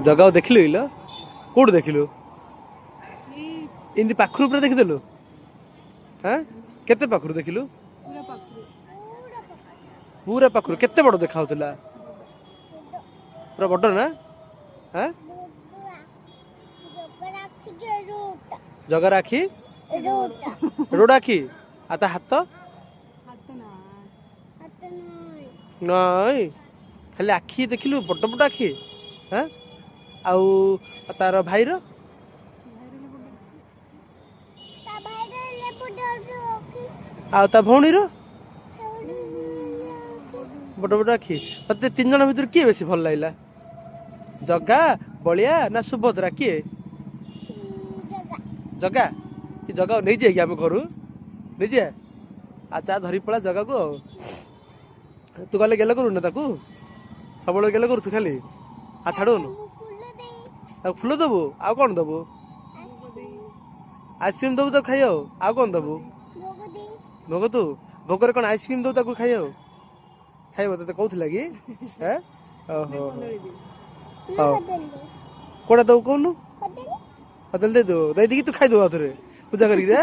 ଜଗାକୁ ଦେଖିଲୁ ଇଲୋ? କୋଉଠି ଦେଖିଲୁ? ଏମିତି ପାଖରୁ ପୁରା ଦେଖିଦେଲୁ? ହଁ, କେତେ ପାଖରୁ ଦେଖିଲୁ? ପୁରା ପାଖରୁ। କେତେ ବଡ଼ ଦେଖା ହଉଥିଲା? ପୁରା ବଡ଼ ନା? ହଁ, ଜଗାର ଆଖି ରୋଡ ଆଖି, ଆଉ ତା ହାତ ନାଇଁ, ଖାଲି ଆଖି ଦେଖିଲୁ, ବଡ଼ ବଡ଼ ଆଖି। ହଁ, ଆଉ ତାର ଭାଇର? ଆଉ ତା ଭଉଣୀର ବଡ଼ ବଡ଼ ଆଖି। ତତେ ତିନି ଜଣ ଭିତରୁ କିଏ ବେଶୀ ଭଲ ଲାଗିଲା? ଜଗା, ବଳିଆ ନା ସୁଭଦ୍ରା, କିଏ? ଜଗା। କି ଜଗା ନେଇଯିବା କି ଆମେ ଘରୁ? ନେଇଯିବା। ଆଉ ଚା ଧରି ପଳା ଜଗାକୁ। ଆଉ ତୁ ଗଲେ ଗେଲ କରୁନୁ ତାକୁ? ସବୁବେଳେ ଗେଲ କରୁଛୁ ଖାଲି, ଆଉ ଛାଡ଼ୁନୁ ତାକୁ। ଫୁଲ ଦବୁ, ଆଉ କ'ଣ ଦବୁ? ଆଇସ୍କ୍ରିମ୍ ଦବୁ ତାକୁ ଖାଇ, ଆଉ କ'ଣ ଦବୁ? ଭୋଗ ତୁ ଭୋଗରେ କ'ଣ ଆଇସ୍କ୍ରିମ୍ ଦବୁ ତାକୁ ଖାଇ? ଆଉ ଖାଇବ ତତେ କହୁଥିଲା କି? ଓହୋ, ହଉ, କୋଉଟା ଦବୁ କହୁନୁ? କଦଳୀ ଦେଇଦେବୁ, ଦେଇଦେଇକି ତୁ ଖାଇଦବୁ ଆଉ ଥରେ ପୂଜା କରିକି।